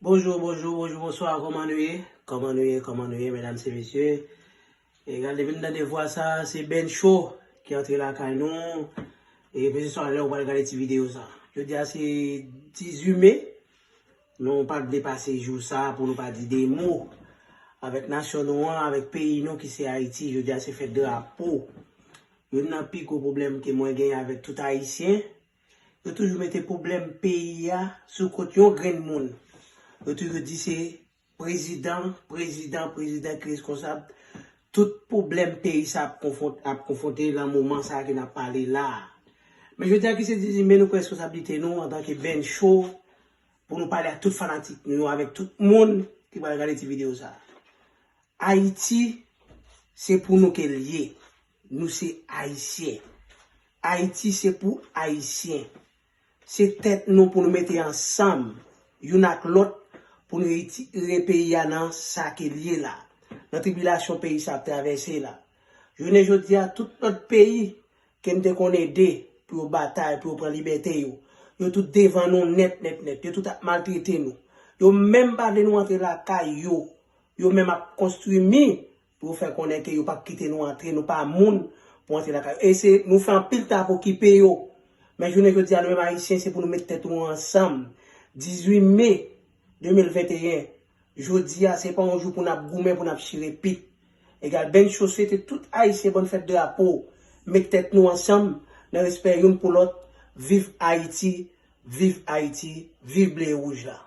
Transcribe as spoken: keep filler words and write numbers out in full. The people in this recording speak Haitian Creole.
Bonjou, bonjou, bonjou, bonswa, kòman nou ye? Kòman nou ye, kòman nou ye, medam e mesye? E gade, vin tande vwa sa, se Ben Show ki antre lakay nou. E peze swa lè ou pral gade ti videyo sa. Jodi a se dizuit me, nou pa t vle pase jou sa pou nou pa di de mo avèk nasyon nou an, avèk peyi nou ki se Ayiti. Jodi a se fèt drapo. Youn nan pi gwo pwoblèm ke mwen genyen avèk tout Ayisyen, yo toujou mete pwoblèm peyi a sou kont yon grenn moun. Yo toujou di se prezidan, prezidan, prezidan ki reskonsab tout pwoblèm peyi sa ap konfwont-, ap konfwonte nan moman sa ke n ap pale la a. Men jodi a ki se dizuit me, nou pran responsablite nou antanke Ben Show pou nou pale ak tout fanatik nou yo, avèk tout moun ki pral gade ti videyo sa a. Ayiti, se pou nou ke l ye. Nou se Ayisyen. Ayiti, se pou Ayisyen. Se tèt nou pou nou mete ansanm, youn ak lòt, pou nou retire peyi a nan sa ke l ye la, nan tribilasyon peyi sa ap travèse la. Jounen jodi a, tout lòt peyi ke n te konn ede pou yo batay, pou yo pran libète yo, yo tout devan nou nèt, nèt, nèt. Yo tout ap maltrete nou. Yo menm pa vle nou antre lakay yo. Yo menm ap konstwi mi pou yo fè konnen ke yo p ap kite nou antre, nou pa moun pou antre lakay yo. E se, nou fè anpil tan ap okipe yo. Men jounen jodi a, nou menm Ayisyen, se pou nou met tèt nou ansanm. Dizuit me de mil venteyen, jodi a, se pa yon jou pou n ap goumen, pou n ap chire pit. Egal, Ben Show swete tout Ayisyen bòn fèt drapo. Met tèt nou ansanm nan respè youn pou lòt. Viv Ayiti, viv Ayiti, viv ble e wouj la.